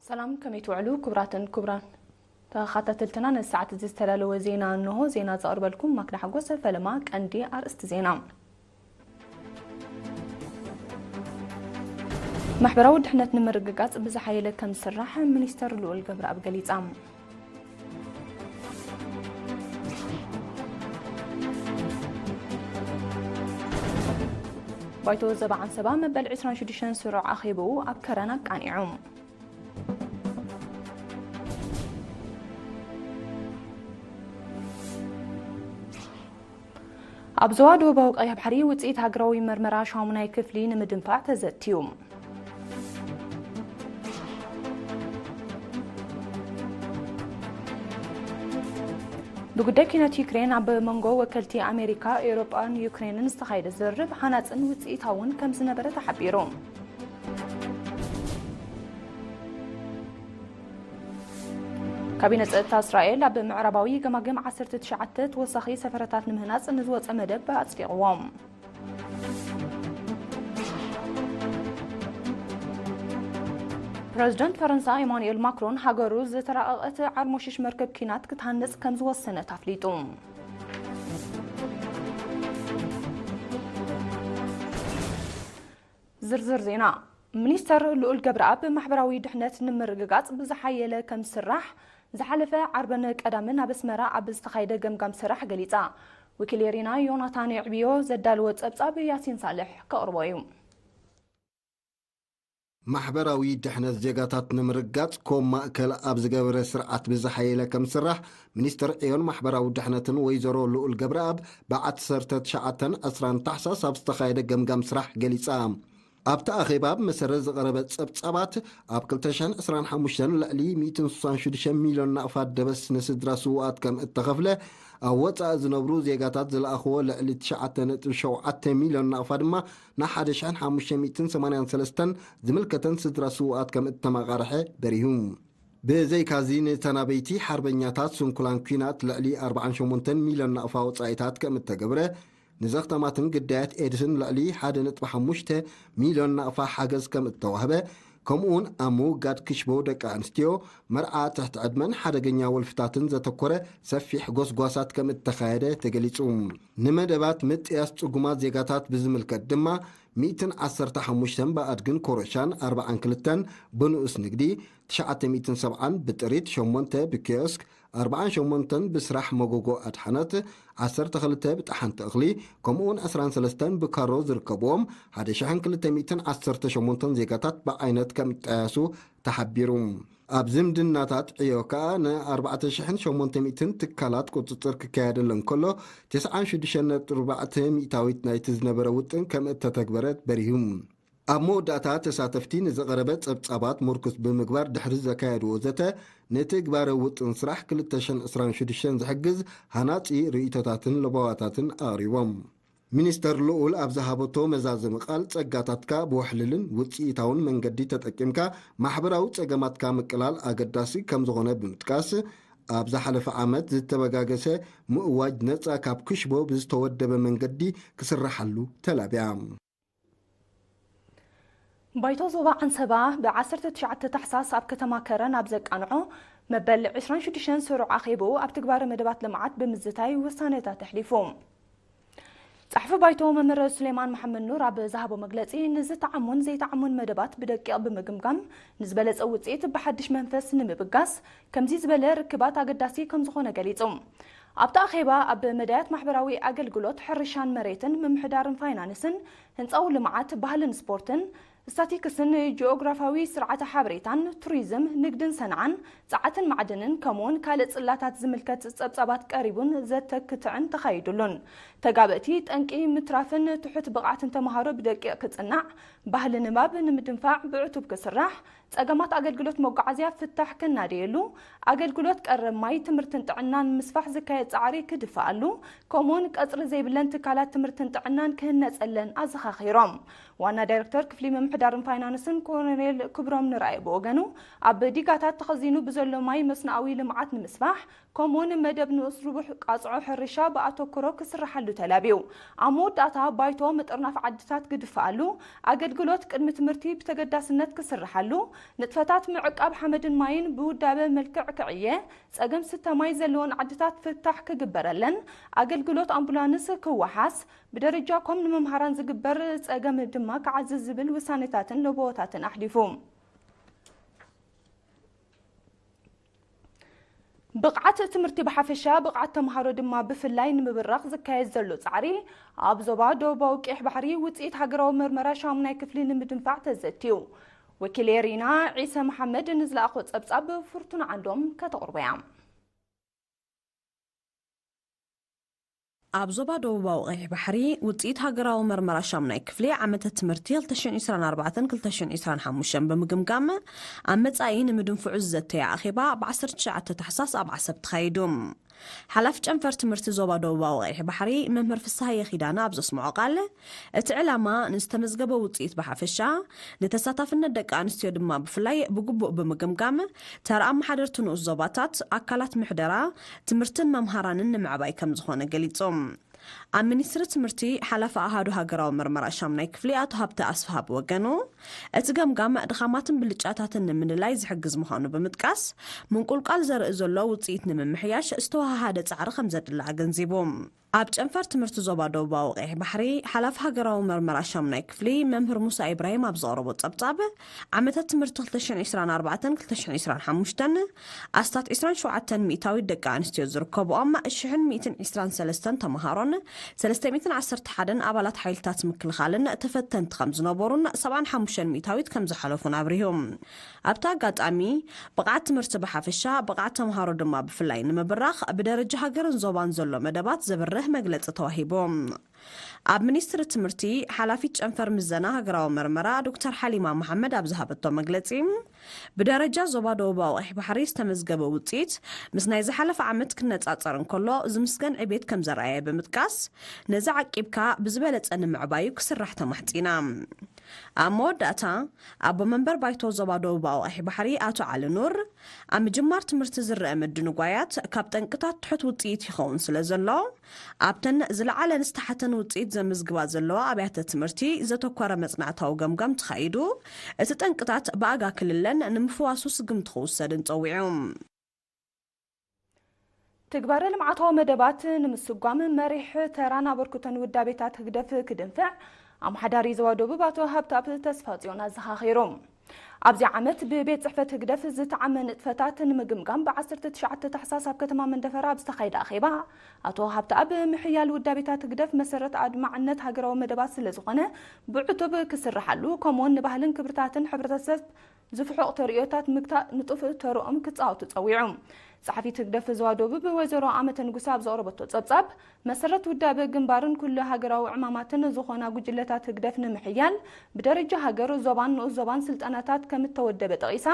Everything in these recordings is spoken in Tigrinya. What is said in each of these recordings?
ሰላም፣ ከመይ ትውዕሉ ክቡራትን ክቡራን ተኸታተልትና? ነዚ ሰዓት እዚ ዝተዳለወ ዜና እንሆ። ዜና ዘቕርበልኩም ማክዳ ሓጎስ። ፈለማ ቀንዲ ኣርእስቲ ዜና። ማሕበራዊ ድሕነት ንምርግጋጽ ብዝሓየለ ከም ዝስራሕ ሚኒስተር ልኡል ገብረኣብ ገሊጻ። ባይቶ ዞባ ዓንሰባ መበል ዕስራን ሽዱሽተን ስሩዕ ኣኼብኡ ኣብ ከረን ኣቃኒዑ። ኣብ ዞባ ደቡባዊ ቀይሕ ባሕሪ ውጽኢት ሃገራዊ መርመራ ሻሙናይ ክፍሊ ንምድንፋዕ ተዘትዩ። ብጉዳይ ኲናት ዩክሬን ኣብ መንጎ ወከልቲ ኣሜሪካ፣ ኤውሮጳን ዩክሬንን ዝተኻየደ ዝርርብ ሃናጽን ውጽኢታውን ከም ዝነበረ ተሓቢሩ። ካቢነ ጸጥታ እስራኤል ኣብ ምዕራባዊ ገማግም ዓሰርተ ትሽዓተ ተወሳኺ ሰፈራታት ንምህናጽ ንዝወጸ መደብ ኣጽዲቕዎ። ፕረዚደንት ፈረንሳ ኢማኑኤል ማክሮን ሃገሩ ዝተራቐቐት ዓርሞሽሽ መርከብ ኲናት ክትሃንጽ ከም ዝወሰነት ኣፍሊጡ። ዝርዝር ዜና። ሚኒስተር ልኡል ገብረኣብ ማሕበራዊ ድሕነት ንምርግጋጽ ብዝሓየለ ከም ዝስራሕ ዝሓለፈ ዓርብን ቀዳምን ኣብ ኣስመራ ኣብ ዝተኻየደ ገምጋም ስራሕ ገሊጻ። ወኪል ኤሪና ዮናታን የዕብዮ ዘዳለወ ጸብጻብ ያሲን ሳልሕ ከቕርቦ እዩ። ማሕበራዊ ድሕነት ዜጋታት ንምርጋጽ ኮም ማእከል ኣብ ዝገበረ ስርዓት ብዝሓየለ ከም ዝስራሕ ሚኒስተር ዕዮን ማሕበራዊ ድሕነትን ወይዘሮ ልኡል ገብረኣብ ብዓሰርተ ትሽዓተን ዕስራን ታሕሳስ ኣብ ዝተኻየደ ገምጋም ስራሕ ገሊጻ። ኣብቲ ኣኼባ ብመሰረት ዝቐረበ ጸብጻባት ኣብ ክልተ ሽሕን ዕስራን ሓሙሽተን ልዕሊ ሚእትን ስሳን ሽዱሽተን ሚልዮን ናቕፋ ደበስ ንስድራ ስዉኣት ከም እተኸፍለ፣ ኣብ ወጻኢ ዝነብሩ ዜጋታት ዝለኣኽዎ ልዕሊ ትሽዓተ ነጥቢ ሸውዓተ ሚልዮን ናቕፋ ድማ ንሓደ ሽሕን ሓሙሽተ ሚእትን ሰማንያን ሰለስተን ዝምልከተን ስድራ ስዉኣት ከም እተመቓርሐ በሪሁ። ብዘይካዚ ንተናበይቲ ሓርበኛታት ስንኩላን ኲናት ልዕሊ ኣርባዓን ሸሞንተን ሚልዮን ናቕፋ ወጻኢታት ከም እተገብረ፣ ንዘኽተማትን ግዳያት ኤድስን ልዕሊ ሓደ ነጥቢ ሓሙሽተ ሚልዮን ናቕፋ ሓገዝ ከም እተዋህበ፣ ከምኡውን ኣብ ምውጋድ ክሽቦ ደቂ ኣንስትዮ፣ መርዓ ትሕቲ ዕድመን ሓደገኛ ወልፍታትን ዘተኮረ ሰፊሕ ጎስጓሳት ከም እተኻየደ ተገሊጹ። ንመደባት ምጥያስ ጽጉማት ዜጋታት ብዝምልከት ድማ፣ ሚእትን ዓሰርተ ሓሙሽተን ብኣድግን ኮረሻን፣ ኣርባዓን ክልተን ብንኡስ ንግዲ፣ ትሽዓተ ሚእትን ሰብዓን ብጥሪት፣ ሸሞንተ ብኪዮስክ፣ ኣርባዓን ሸሞንተን ብስራሕ መጎጎ ኣድሓነት፣ ዓሰርተ ክልተ ብጠሓንቲ እኽሊ፣ ከምኡውን ዕስራን ሰለስተን ብካሮ ዝርከብዎም ሓደ ሽሕን ክልተ ሚእትን ዓሰርተ ሸሞንተን ዜጋታት ብዓይነት ከም እጠያሱ ተሓቢሩ። ኣብ ዝምድናታት ዕዮ ከኣ ን ኣርባዕተ ሽሕን ሸሞንተ ሚእትን ትካላት ቁጽጽር ክካየደለን ከሎ፣ ተስዓን ሽዱሽተን ነጥቢ ኣርባዕተ ሚእታዊት ናይቲ ዝነበረ ውጥን ከም እተተግበረ በሪሁ። ኣብ መወዳእታ ተሳተፍቲ ንዝቐረበ ጸብጻባት ምርኩስ ብምግባር ድሕሪ ዘካየድዎ ዘተ፣ ንትግባረ ውጥን ስራሕ ክልተ ሽሕን ዕስራን ሽዱሽተን ዝሕግዝ ሃናጺ ርእይቶታትን ለበዋታትን ኣቕሪቦም። ሚኒስተር ልኡል ኣብ ዝሃበቶ መዛዘሚ ቃል፣ ጸጋታትካ ብውሕልልን ውጽኢታውን መንገዲ ተጠቂምካ ማሕበራዊ ጸገማትካ ምቅላል ኣገዳሲ ከም ዝኾነ ብምጥቃስ፣ ኣብ ዝሓለፈ ዓመት ዝተበጋገሰ ምእዋጅ ነጻ ካብ ክሽቦ ብዝተወደበ መንገዲ ክስራሓሉ ተላብያ። ባይቶ ዞባ ዓንሰባ ብ ዓሰርተ ትሽዓተ ታሕሳስ ኣብ ከተማ ከረን ኣብ ዘቃንዖ መበል ዕስራን ሽዱሽተን ስሩዕ ኣኼብኡ ኣብ ትግባረ መደባት ልምዓት ብምዝታይ ውሳነታት ኣሕሊፉ። ጸሓፊ ባይቶ መምህር ሱሌማን መሓመድ ኑር ኣብ ዝሃቦ መግለጺ፣ ንዝተዓሙን ዘይተዓሙን መደባት ብደቂቕ ብምግምጋም ንዝበለጸ ውጽኢት ብሓድሽ መንፈስ ንምብጋስ ከምዚ ዝበለ ርክባት ኣገዳሲ ከም ዝኾነ ገሊጹ። ኣብቲ ኣኼባ ኣብ መዳያት ማሕበራዊ ኣገልግሎት፣ ሕርሻን መሬትን፣ ምምሕዳርን ፋይናንስን፣ ህንጻዊ ልምዓት፣ ባህልን ስፖርትን፣ ስታቲክስን ጂኦግራፋዊ ስርዓተ ሓበሬታን፣ ቱሪዝም፣ ንግድን ሰንዓን፣ ጸዓትን ማዕድንን፣ ከምኡውን ካልእ ጽላታት ዝምልከት ጸብጻባት ቀሪቡን ዘተ ክትዕን ተኻይዱሉን። ተጋበእቲ ጠንቂ ምትራፍን ትሑት ብቕዓትን ተምሃሮ ብደቂቕ ክጽናዕ፣ ባህሊ ንባብ ንምድንፋዕ ብዕቱብ ክስራሕ፣ ጸገማት ኣገልግሎት መጓዓዝያ ፍታሕ ክናደየሉ፣ ኣገልግሎት ቀረብ ማይ፣ ትምህርትን ጥዕናን ምስፋሕ ዝካየድ ጻዕሪ ክድፍኣሉ፣ ከምኡውን ቀጽሪ ዘይብለን ትካላት ትምህርትን ጥዕናን ክህነጸለን ኣዘኻኺሮም። ዋና ዳይሬክተር ክፍሊ ምምሕዳርን ፋይናንስን ኮሎኔል ክብሮም ንርኣየ ብወገኑ፣ ኣብ ዲጋታት ተኸዚኑ ብዘሎ ማይ መስኖኣዊ ልምዓት ንምስፋሕ፣ ከምኡውን መደብ ንኡስ ርቡሕ ቃጽዖ ሕርሻ ብኣተኩሮ ክስርሓሉ ተላብዩ። ኣብ መወዳእታ ባይቶ ምጥርናፍ ዓድታት ክድፍኣሉ፣ ኣገ- ኣገልግሎት ቅድሚ ትምህርቲ ብተገዳስነት ክስርሓሉ፣ ንጥፈታት ምዕቃብ ሓመድን ማይን ብውዳበ መልክዕ ክዕየ፣ ጸገም ስተ ማይ ዘለወን ዓድታት ፍታሕ ክግበረለን፣ ኣገልግሎት ኣምቡላንስ ክወሓስ፣ ብደረጃ ኮም ንመምሃራን ዝግበር ጸገም ድማ ክዓዝዝ ዝብል ውሳኔታትን ለበዎታትን ኣሕሊፉ። ብቕዓት ትምህርቲ ብሓፈሻ፣ ብቕዓት ተምሃሮ ድማ ብፍላይ ንምብራኽ ዝካየድ ዘሎ ጻዕሪ፣ ኣብ ዞባ ደቡባዊ ቀይሕ ባሕሪ ውጽኢት ሃገራዊ መርመራ ሻሙናይ ክፍሊ ንምድንፋዕ ተዘትዩ። ወኪል ኤሪና ዒሰ መሓመድ ንዝለኣኾ ጸብጻብ ፍርቱና ዓንዶም ከተቕርቦ እያ። ኣብ ዞባ ደቡባዊ ቀይሕ ባሕሪ ውጽኢት ሃገራዊ መርመራ ሻሙናይ ክፍሊ ዓመተ ትምህርቲ ክልተ ሽሕን ዕስራን ኣርባዕተን ክልተ ሽሕን ዕስራን ሓሙሽተን ብምግምጋም፣ ኣብ መጻኢ ንምድንፍዑ ዝዘተየ ኣኼባ ብ ዓሰርተ ትሽዓተ ታሕሳስ ኣብ ዓሰብ ተኻይዱ። ሓላፊ ጨንፈር ትምህርቲ ዞባ ደቡባዊ ቀይሕ ባሕሪ መምህር ፍስሃየ ኪዳነ ኣብ ዘስምዖ ቃል፣ እቲ ዕላማ ንዝተመዝገበ ውጽኢት ብሓፈሻ፣ ንተሳታፍነት ደቂ ኣንስትዮ ድማ ብፍላይ ብግቡእ ብምግምጋም፣ ተራ ኣመሓደርቲ ንኡስ ዞባታት፣ ኣካላት ምሕደራ፣ ትምህርትን መምሃራንን ንምዕባይ ከም ዝኾነ ገሊጹ። ኣብ ሚኒስትሪ ትምህርቲ ሓላፊ ኣሃዱ ሃገራዊ መርመራ ሻሙናይ ክፍሊ ኣቶ ሃብተ ኣስፍሃ ብወገኑ፣ እቲ ገምጋም ድኻማትን ብልጫታትን ንምልላይ ዝሕግዝ ምዃኑ ብምጥቃስ፣ ምንቁልቋል ዘርኢ ዘሎ ውጽኢት ንምምሕያሽ ዝተወሃሃደ ጻዕሪ ከም ዘድሊ ኣገንዚቡ። ኣብ ጨንፈር ትምህርቲ ዞባ ደቡባዊ ቀይሕ ባሕሪ፣ ሓላፊ ሃገራዊ መርመራ ሻሙናይ ክፍሊ መምህር ሙሳ ኢብራሂም ኣብ ዘቕረቦ ጸብጻብ፣ ዓመተ ትምህርቲ ክልተ ሽሕን ዕስራን ኣርባዕተን ክልተ ሽሕን ዕስራን ሓሙሽተን ኣስታት ዕስራን ሸውዓተን ሚእታዊት ደቂ ኣንስትዮ ዝርከብኦም ሽሕን ሚእትን ዕስራን ሰለስተን ተምሃሮን ሰለስተ ሚእትን ዓሰርተ ሓደን ኣባላት ሓይልታት ምክልኻልን ተፈተንቲ ከም ዝነበሩን ሰብዓን ሓሙሽተን ሚእታዊት ከም ዝሓለፉን ኣብሪሁ። ኣብቲ ኣጋጣሚ፣ ብቕዓት ትምህርቲ ብሓፈሻ፣ ብቕዓት ተምሃሮ ድማ ብፍላይ ንምብራኽ፣ ብደረጃ ሃገርን ዞባን ዘሎ መደባት ዘብርህ መግለጺ ተዋሂቡ። ኣብ ሚኒስትሪ ትምህርቲ፣ ሓላፊት ጨንፈር ምዘና ሃገራዊ መርመራ ዶክተር ሓሊማ መሓመድ ኣብ ዝሃበቶ መግለጺ፣ ብደረጃ ዞባ ደቡባዊ ቀይሕ ባሕሪ ዝተመዝገበ ውጽኢት፣ ምስ ናይ ዝሓለፈ ዓመት ክነጻጸር እንከሎ፣ ዝምስገን ዕቤት ከም ዘርኣየ ብምጥቃስ፣ ነዚ ዓቂብካ ብዝበለጸ ንምዕባዩ ክስራሕ ተማሕጺና። ኣብ መወዳእታ፣ ኣቦ መንበር ባይቶ ዞባ ደቡባዊ ቀይሕ ባሕሪ ኣቶ ዓሊ ኑር፣ ኣብ ምጅማር ትምህርቲ ዝረአ ምድንጓያት ካብ ጠንቅታት ትሑት ውጽኢት ይኸውን ስለ ዘሎ፣ ኣብተን ዝለዓለን ዝተሓተን ውጽኢት ዘምዝግባ ዘለዋ ኣብያተ ትምህርቲ ዘተኮረ መጽናዕታዊ ገምጋም ተኻይዱ፣ እቲ ጠንቅታት ብኣጋ ክልለን ንምፍዋሱ ስግምቲ ክውሰድን ጸዊዑ። ትግባረ ልምዓታዊ መደባት ንምስጓም መሪሕ ተራን ኣበርክቶን ውዳቤታት ህግደፍ ክድንፍዕ ኣመሓዳሪ ዞባ ደቡብ ኣቶ ሃብተኣብ ተስፋጽዮን ኣዘኻኺሩ። ኣብዚ ዓመት ብቤት ጽሕፈት ህግደፍ ዝተዓመ ንጥፈታት ንምግምጋም ብ ዓሰርተ ትሽዓተ ታሕሳስ ኣብ ከተማ መንደፈራ ኣብ ዝተኻየደ ኣኼባ ኣቶ ሃብተኣብ፣ ምሕያል ውዳቤታት ህግደፍ መሰረት ኣድማዕነት ሃገራዊ መደባት ስለ ዝኾነ ብዕቱብ ክስርሓሉ፣ ከምኡውን ንባህልን ክብርታትን ሕብረተሰብ ዝፍሑቕ ተርእዮታት ምግታእ ንጡፍ ተርኦም ክጻወቱ ጸዊዑ። ጸሓፊት ህግደፍ ዞባ ደቡብ ወይዘሮ ኣመተ ንጉሰ ኣብ ዘቕረበቶ ጸብጻብ፣ መሰረት ውዳበ ግንባርን ኩሉ ሃገራዊ ዕማማትን ዝኾና ጉጅለታት ህግደፍ ንምሕያል ብደረጃ ሃገር፣ ዞባን ንኡስ ዞባን ስልጠናታት ከም እተወደበ ጠቒሳ፣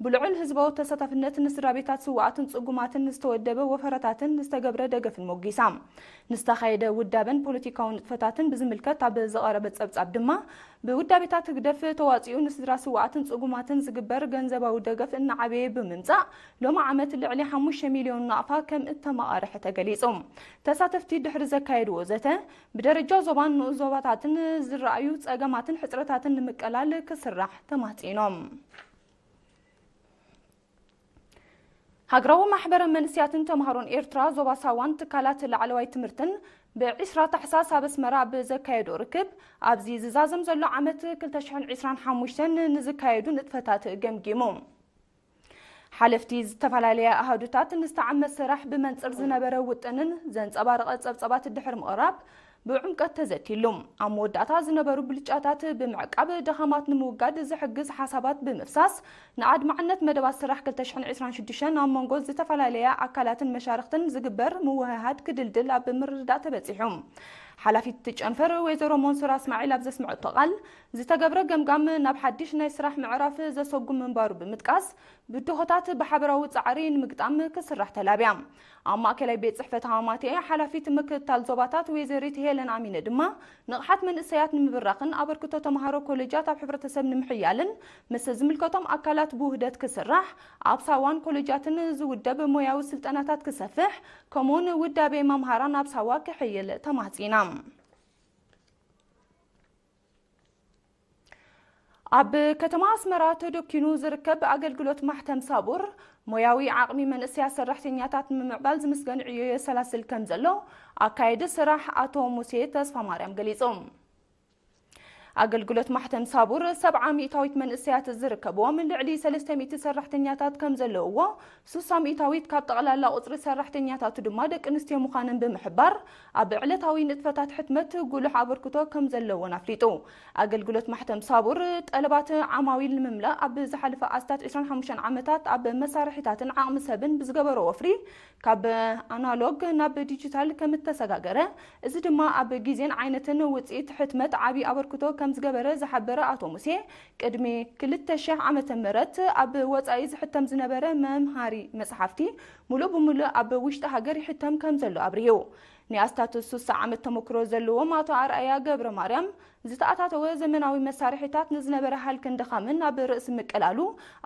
ብልዑል ህዝባዊ ተሳታፍነት ንስድራ ቤታት ስውኣትን ጽጉማትን ዝተወደበ ወፈረታትን ዝተገብረ ደገፍን ሞጊሳ። ንዝተኻየደ ውዳበን ፖለቲካዊ ንጥፈታትን ብዝምልከት ኣብ ዝቐረበ ጸብጻብ ድማ፣ ብውዳቤታት ህግደፍ ተዋጺኡ ንስድራ ስውኣትን ጽጉማትን ዝግበር ገንዘባዊ ደገፍ እናዓበየ ብምምጻእ፣ ሎሚ ዓመት ልዕሊ ሓሙሽተ ሚልዮን ናቕፋ ከም እተመቓርሐ ተገሊጹ። ተሳተፍቲ ድሕሪ ዘካየድዎ ዘተ፣ ብደረጃ ዞባን ንኡስ ዞባታትን ዝረኣዩ ጸገማትን ሕጽረታትን ንምቅላል ክስራሕ ተማሕጺኖም። ሃገራዊ ማሕበረ መንእሰያትን ተምሃሮን ኤርትራ ዞባ ሳዋን ትካላት ላዕለዋይ ትምህርትን ብ ዕስራ ታሕሳስ ኣብ ኣስመራ ኣብ ዘካየዶ ርክብ፣ ኣብዚ ዝዛዘም ዘሎ ዓመት ክልተ ሽሕን ዕስራን ሓሙሽተን ንዝካየዱ ንጥፈታት ገምጊሙ። ሓለፍቲ ዝተፈላለያ ኣሃዱታት ንዝተዓመ ስራሕ ብመንጽር ዝነበረ ውጥንን ዘንጸባረቐ ጸብጻባት ድሕሪ ምቕራብ፣ ብዕምቀት ተዘቲሉ። ኣብ መወዳእታ ዝነበሩ ብልጫታት ብምዕቃብ፣ ደኻማት ንምውጋድ ዝሕግዝ ሓሳባት ብምፍሳስ፣ ንኣድማዕነት መደባት ስራሕ ክልተ ሽሕን ዕስራን ሽዱሽተን ኣብ መንጎ ዝተፈላለያ ኣካላትን መሻርኽትን ዝግበር ምውህሃድ ክድልድል ኣብ ምርድዳእ ተበጺሑ። ሓላፊት ጨንፈር ወይዘሮ መንሱራ እስማዒል ኣብ ዘስምዐቶ ቃል፣ ዝተገብረ ገምጋም ናብ ሓድሽ ናይ ስራሕ ምዕራፍ ዘሰጉም ምንባሩ ብምጥቃስ፣ ብድሆታት ብሓበራዊ ጻዕሪ ንምግጣም ክስራሕ ተላብያ። ኣብ ማእከላይ ቤት ጽሕፈት ሃማማቴ ሓላፊት ምክትታል ዞባታት ወይዘሪት ሄለን ኣሚነ ድማ፣ ንቕሓት መንእሰያት ንምብራኽን ኣበርክቶ ተምሃሮ ኮሌጃት ኣብ ሕብረተሰብ ንምሕያልን ምስ ዝምልከቶም ኣካላት ብውህደት ክስራሕ፣ ኣብ ሳዋን ኮሌጃትን ዝውደብ ሞያዊ ስልጠናታት ክሰፍሕ፣ ከምኡውን ውዳቤ መምሃራን ኣብ ሳዋ ክሕይል ተማህጺና። ኣብ ከተማ ኣስመራ ተደኪኑ ዝርከብ ኣገልግሎት ማሕተም ሳቡር፣ ሞያዊ ዓቕሚ መንእሰያት ሰራሕተኛታት ንምምዕባል ዝምስገን ዕዮ የሰላስል ከም ዘሎ ኣካየዲ ስራሕ ኣቶ ሙሴ ተስፋማርያም ገሊጹ። ኣገልግሎት ማሕተም ሳቡር ሰብዓ ሚእታዊት መንእሰያት ዝርከብዎም ልዕሊ ሰለስተ ሚእቲ ሰራሕተኛታት ከም ዘለውዎ፣ ሱሳ ሚእታዊት ካብ ጠቕላላ ቁጽሪ ሰራሕተኛታቱ ድማ ደቂ ኣንስትዮ ምዃነን ብምሕባር፣ ኣብ ዕለታዊ ንጥፈታት ሕትመት ጉሉሕ ኣበርክቶ ከም ዘለዎን ኣፍሊጡ። ኣገልግሎት ማሕተም ሳቡር ጠለባት ዓማዊል ንምምላእ ኣብ ዝሓለፈ ኣስታት ዕስራን ሓሙሽተን ዓመታት ኣብ መሳርሒታትን ዓቕሚ ሰብን ብዝገበሮ ወፍሪ ካብ ኣናሎግ ናብ ዲጂታል ከም እተሰጋገረ፣ እዚ ድማ ኣብ ግዜን ዓይነትን ውጽኢት ሕትመት ዓቢ ኣበርክቶ ከም ዝገበረ ዝሓበረ ኣቶ ሙሴ፣ ቅድሚ ክልተ ሽሕ ዓመተ ምህረት ኣብ ወጻኢ ዝሕተም ዝነበረ መምሃሪ መጽሓፍቲ፣ ምሉእ ብምሉእ ኣብ ውሽጢ ሃገር ይሕተም ከም ዘሎ ኣብሪሁ። ናይ ኣስታት ሱሳ ዓመት ተመክሮ ዘለዎም ኣቶ ኣርኣያ ገብረ ማርያም፣ ዝተኣታተወ ዘመናዊ መሳርሒታት ንዝነበረ ሃልክን ድኻምን ኣብ ርእሲ ምቅላሉ፣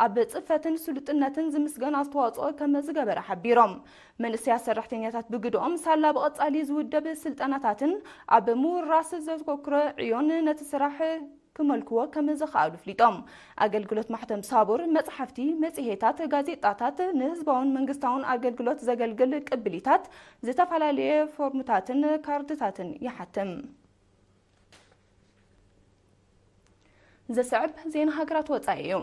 ኣብ ጽፈትን ስሉጥነትን ዝምስገን ኣስተዋጽኦ ከም ዝገበረ ሓቢሮም። መንእሰያት ሰራሕተኛታት ብግድኦም፣ ሳላ ብቐጻሊ ዝውደብ ስልጠናታትን ኣብ ምውራስ ዘተኮረ ዕዮን ነቲ ስራሕ ክመልክዎ ከም ዝኸኣሉ ኣፍሊጦም። ኣገልግሎት ማሕተም ሳቡር፣ መጽሓፍቲ፣ መጽሔታት፣ ጋዜጣታት፣ ንህዝባውን መንግስታውን ኣገልግሎት ዘገልግል ቅብሊታት፣ ዝተፈላለየ ፎርምታትን ካርድታትን ይሓትም። ዝስዕብ ዜና ሃገራት ወጻኢ እዩ።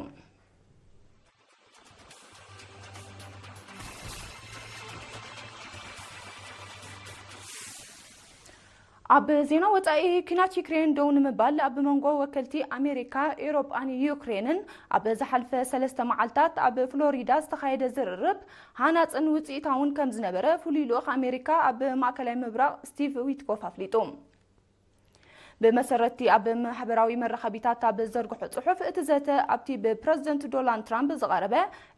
ኣብ ዜና ወጻኢ፣ ኲናት ዩክሬን ደው ንምባል ኣብ መንጎ ወከልቲ ኣሜሪካ፣ ኤውሮጳን ዩክሬንን ኣብ ዝሓልፈ ሰለስተ መዓልታት ኣብ ፍሎሪዳ ዝተኻየደ ዝርርብ ሃናጽን ውጽኢታውን ከም ዝነበረ ፍሉይ ልኡኽ ኣሜሪካ ኣብ ማእከላይ ምብራቕ ስቲቭ ዊትኮፍ ኣፍሊጡ። ብመሰረትቲ ኣብ ማሕበራዊ መራኸቢታት ኣብ ዘርግሖ ጽሑፍ፣ እቲ ዘተ ኣብቲ ብፕረዚደንት ዶናልድ ትራምፕ ዝቐረበ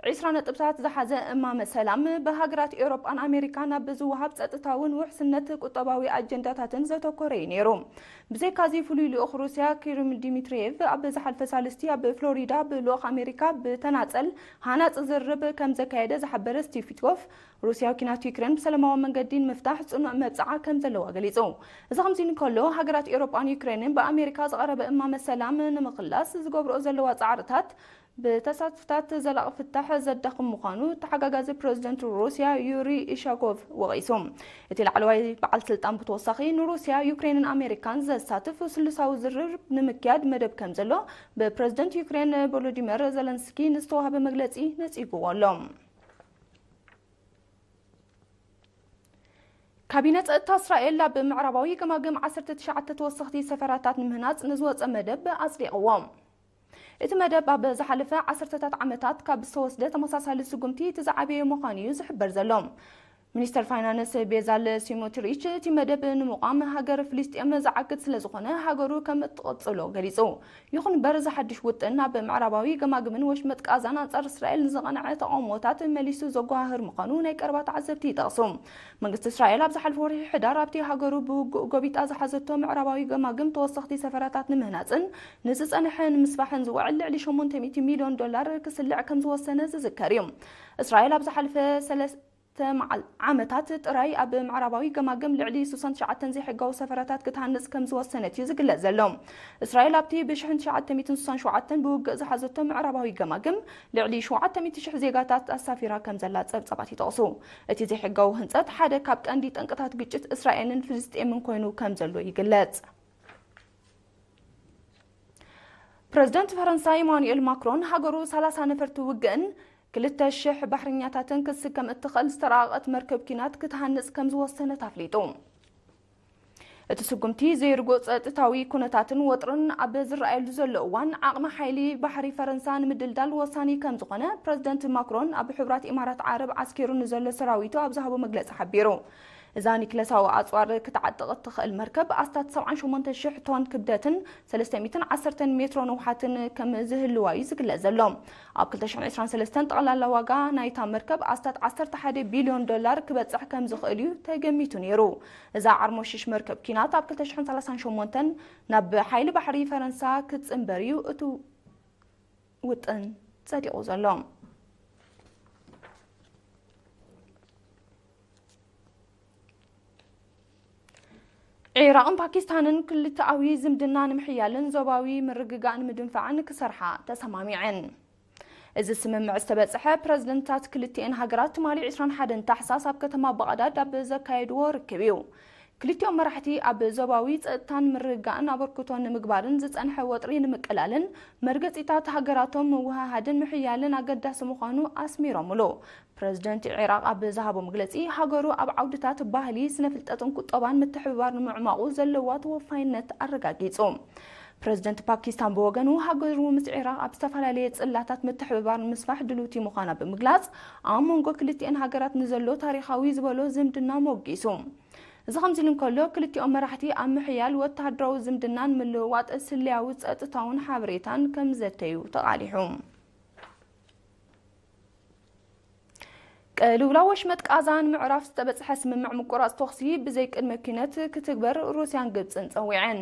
ዒስራ ነጥብታት ዝሓዘ እማመ ሰላም ብሃገራት ኤውሮጳን ኣሜሪካን ኣብ ዝወሃብ ጸጥታውን ውሕስነት ቁጠባዊ ኣጀንዳታትን ዘተኮረ እዩ ነይሩ። ብዘይካዚ፣ ፍሉይ ልኡኽ ሩስያ ኪሪል ዲሚትሪየቭ ኣብ ዝሓልፈ ሳልስቲ ኣብ ፍሎሪዳ ብልኡኽ ኣሜሪካ ብተናጸል ሃናጺ ዝርርብ ከም ዘካየደ ዝሓበረ ስቲቭ ዊትኮፍ፣ ሩስያ ኲናት ዩክሬን ብሰላማዊ መንገዲ ንምፍታሕ ጽኑዕ መብጽዓ ከም ዘለዋ ገሊጹ። እዚ ከምዚ እንከሎ፣ ሃገራት ኤውሮጳን ዩክሬንን ብኣሜሪካ ዝቐረበ እማመ ሰላም ንምኽላስ ዝገብርኦ ዘለዋ ጻዕርታት ብተሳትፍታት ዘላቒ ፍታሕ ዘዳኽም ምዃኑ ተሓጋጋዚ ፕረዚደንት ሩስያ ዩሪ ኢሻኮቭ ወቒሱ። እቲ ላዕለዋይ በዓል ስልጣን ብተወሳኺ፣ ንሩስያ፣ ዩክሬንን ኣሜሪካን ዘሳትፍ ስሉሳዊ ዝርርብ ንምክያድ መደብ ከም ዘሎ ብፕረዚደንት ዩክሬን ቮሎዲመር ዘለንስኪ ንዝተዋህበ መግለጺ ነጺግዎ ኣሎ። ካቢነ ጸጥታ እስራኤል ኣብ ምዕራባዊ ገማግም ዓሰርተ ትሽዓተ ተወሰኽቲ ሰፈራታት ንምህናጽ ንዝወጸ መደብ ኣጽዲቕዎ። እቲ መደብ ኣብ ዝሓለፈ ዓሰርተታት ዓመታት ካብ ዝተወስደ ተመሳሳሊ ስጉምቲ እቲ ዝዓበየ ምዃኑ እዩ ዝሕበር ዘሎ። ሚኒስተር ፋይናንስ ቤዛል ሲሞትሪች፣ እቲ መደብ ንምቋም ሃገር ፍልስጤም ዝዓግት ስለ ዝኾነ፣ ሃገሩ ከም እትቕጽሎ ገሊጹ። ይኹን እምበር፣ እዚ ሓድሽ ውጥን ኣብ ምዕራባዊ ገማግምን ወሽመጥ ቃዛን ኣንጻር እስራኤል ንዝቐንዐ ተቓውሞታት መሊሱ ዘጓሃህር ምዃኑ ናይ ቀረባ ተዓዘብቲ ይጠቕሱ። መንግስቲ እስራኤል ኣብ ዝሓለፈ ወርሒ ሕዳር ኣብቲ ሃገሩ ብውግእ ጎቢጣ ዝሓዘቶ ምዕራባዊ ገማግም ተወሰኽቲ ሰፈራታት ንምህናጽን ንዝጸንሐ ንምስፋሕን ዝውዕል ልዕሊ ሸሞንተ ሚእቲ ሚልዮን ዶላር ክስልዕ ከም ዝወሰነ ዝዝከር እዩ። እስራኤል ኣብ ዝሓለፈ ሰለስተ መዓል-፣ ዓመታት ጥራይ ኣብ ምዕራባዊ ገማግም ልዕሊ ስሳን ትሽዓተን ዘይሕጋዊ ሰፈራታት ክትሃንጽ ከም ዝወሰነት እዩ ዝግለጽ ዘሎ። እስራኤል ኣብቲ ብሽሕን ትሽዓተ ሚእትን ስሳን ሸውዓተን ብውግእ ዝሓዘቶ ምዕራባዊ ገማግም ልዕሊ ሸውዓተ ሚእቲ ሽሕ ዜጋታት ኣሳፊራ ከም ዘላ ጸብጻባት ይጠቕሱ። እቲ ዘይሕጋዊ ህንጸት ሓደ ካብ ቀንዲ ጠንቅታት ግጭት እስራኤልን ፍልስጤምን ኮይኑ ከም ዘሎ ይግለጽ። ፕረዚደንት ፈረንሳ ኢማኑኤል ማክሮን፣ ሃገሩ ሰላሳ ነፈርቲ ውግእን ክልተ ሽሕ ባሕረኛታትን ክትስከም እትኽእል ዝተራቐቐት መርከብ ኲናት ክትሃንጽ ከም ዝወሰነት ኣፍሊጡ። እቲ ስጉምቲ፣ ዘይርጉእ ጸጥታዊ ኩነታትን ወጥርን ኣብ ዝረኣየሉ ዘሎ እዋን፣ ዓቕሚ ሓይሊ ባሕሪ ፈረንሳ ንምድልዳል ወሳኒ ከም ዝኾነ ፕረዚደንት ማክሮን ኣብ ሕቡራት ኢማራት ዓረብ ዓስኪሩ ንዘሎ ሰራዊቱ ኣብ ዝሃቦ መግለጺ ሓቢሩ። እዛ ኒክለሳዊ ኣጽዋር ክትዓጥቕ እትኽእል መርከብ፣ ኣስታት ሰብዓን ሸሞንተ ሽሕ ቶን ክብደትን ሰለስተ ሚእትን ዓሰርተን ሜትሮ ንውሓትን ከም ዝህልዋ እዩ ዝግለጽ ዘሎ። ኣብ ክልተ ሽሕን ዕስራን ሰለስተን ጠቕላላ ዋጋ ናይታ መርከብ ኣስታት ዓሰርተ ሓደ ቢልዮን ዶላር ክበጽሕ ከም ዝኽእል እዩ ተገሚቱ ነይሩ። እዛ ዓርሞሽሽ መርከብ ኲናት ኣብ ክልተ ሽሕን ሰላሳን ሸሞንተን ናብ ሓይሊ ባሕሪ ፈረንሳ ክትጽንበር እዩ እቲ ውጥን ጸዲቑ ዘሎ። ዒራቕን ፓኪስታንን ክልተኣዊ ዝምድና ንምሕያልን ዞባዊ ምርግጋእ ንምድንፋዕን ክሰርሓ ተሰማሚዐን። እዚ ስምምዕ ዝተበጽሐ ፕረዚደንታት ክልቲኤን ሃገራት ትማሊ ዕስራን ሓደን ታሕሳስ ኣብ ከተማ ባቕዳድ ኣብ ዘካየድዎ ርክብ እዩ። ክልቲኦም መራሕቲ ኣብ ዞባዊ ጸጥታን ምርግጋእን ኣበርክቶ ንምግባርን ዝጸንሐ ወጥሪ ንምቅላልን መርገጺታት ሃገራቶም ምውህሃድን ምሕያልን ኣገዳሲ ምዃኑ ኣስሚሮምሉ። ፕረዚደንት ዒራቕ ኣብ ዝሃቦ መግለጺ፣ ሃገሩ ኣብ ዓውድታት ባህሊ፣ ስነ ፍልጠትን ቁጠባን ምትሕብባር ንምዕማቑ ዘለዋ ተወፋይነት ኣረጋጊጹ። ፕረዚደንት ፓኪስታን ብወገኑ፣ ሃገሩ ምስ ዒራቕ ኣብ ዝተፈላለየ ጽላታት ምትሕብባር ንምስፋሕ ድልውቲ ምዃና ብምግላጽ፣ ኣብ መንጎ ክልቲኤን ሃገራት ንዘሎ ታሪኻዊ ዝበሎ ዝምድና ሞጊሱ። እዚ ከምዚ ኢሉ እንከሎ፣ ክልቲኦም መራሕቲ ኣብ ምሕያል ወተሃደራዊ ዝምድናን ምልውዋጥ ስለያዊ ጸጥታውን ሓበሬታን ከም ዘተዩ ተቓሊሑ። ቅልውላው ወሽመጥ ቃዛ ንምዕራፍ ዝተበጽሐ ስምምዕ ምቁራጽ ተኹሲ ብዘይ ቅድመ ኩነት ክትግበር ሩስያን ግብጽን ጸዊዐን።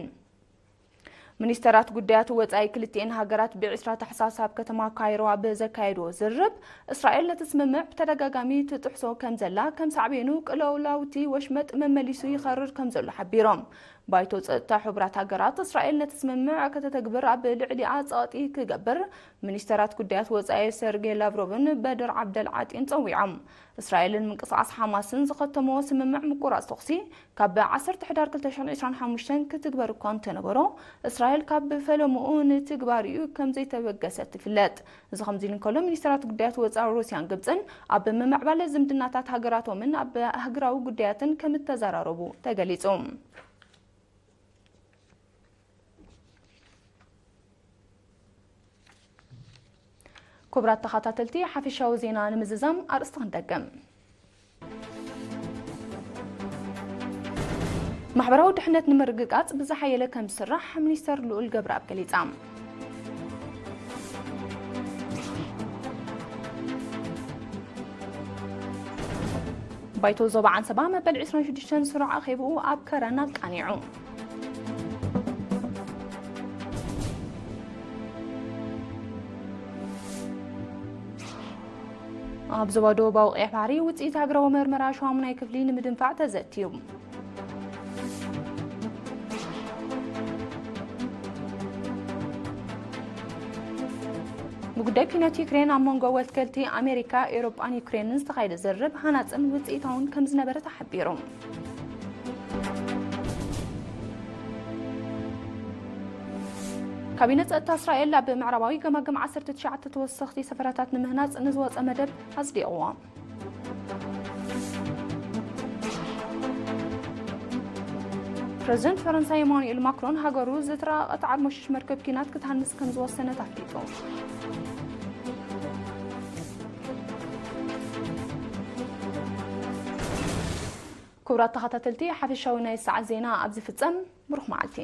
ሚኒስተራት ጉዳያት ወጻኢ ክልቲኤን ሃገራት ብዕስራ ታሕሳስ ኣብ ከተማ ካይሮ ኣብ ዘካየድዎ ዝርርብ፣ እስራኤል ነቲ ስምምዕ ብተደጋጋሚ ትጥሕሶ ከም ዘላ፣ ከም ሳዕቤኑ ቅልውላውቲ ወሽመጥ መመሊሱ ይኸርር ከም ዘሎ ሓቢሮም። ባይቶ ጸጥታ ሕቡራት ሃገራት፣ እስራኤል ነቲ ስምምዕ ከተተግብር ኣብ ልዕሊኣ ጸቕጢ ክገብር ሚኒስተራት ጉዳያት ወጻኢ ሰርጌ ላቭሮቭን በድር ዓብደል ዓጢን ጸዊዖም። እስራኤልን ምንቅስቓስ ሓማስን ዝኸተምዎ ስምምዕ ምቁራጽ ተኹሲ ካብ ዓሰርተ ሕዳር ክልተ ሽሕን ዕስራን ሓሙሽተን ክትግበር እኳ እንተነበሮ፣ እስራኤል ካብ ፈለምኡ ንትግባርኡ ከም ዘይተበገሰት ትፍለጥ። እዚ ከምዚ ኢሉ እንከሎ፣ ሚኒስተራት ጉዳያት ወጻኢ ሩስያን ግብጽን ኣብ ምምዕባለ ዝምድናታት ሃገራቶምን ኣብ ሃገራዊ ጉዳያትን ከም እተዘራረቡ ተገሊጹ። ክቡራት ተኸታተልቲ፣ ሓፈሻዊ ዜና ንምዝዛም ኣርእስቲ ክንደግም። ማሕበራዊ ድሕነት ንምርግጋጽ ብዝሓየለ ከም ዝስራሕ ሚኒስተር ልኡል ገብረኣብ ገሊጻ። ባይቶ ዞባ ዓንሰባ መበል ዕስራን ሽዱሽተን ስሩዕ ኣኼብኡ ኣብ ከረን ኣቃኒዑ። ኣብ ዞባ ደቡባዊ ቀይሕ ባሕሪ ውጽኢት ሃገራዊ መርመራ ሸዋሙናይ ክፍሊ ንምድንፋዕ ተዘትዩ። ብጉዳይ ኲናት ዩክሬን ኣብ መንጎ ወከልቲ ኣሜሪካ፣ ኤውሮጳን ዩክሬንን ዝተኻየደ ዝርርብ ሃናጽን ውጽኢታውን ከም ዝነበረ ተሓቢሩ። ካቢነ ጸጥታ እስራኤል ኣብ ምዕራባዊ ገማግም ዓሰርተ ትሽዓተ ተወሰኽቲ ሰፈራታት ንምህናጽ ንዝወጸ መደብ ኣጽዲቕዎ። ፕረዚደንት ፈረንሳ ኢማኑኤል ማክሮን ሃገሩ ዝተራቐቐት ዓርሞሽሽ መርከብ ኲናት ክትሃንጽ ከም ዝወሰነት ኣፍሊጡ። ክቡራት ተኸታተልቲ፣ ሓፈሻዊ ናይ ሰዓት ዜና ኣብዚ ፍጸም። ብሩኽ መዓልቲ።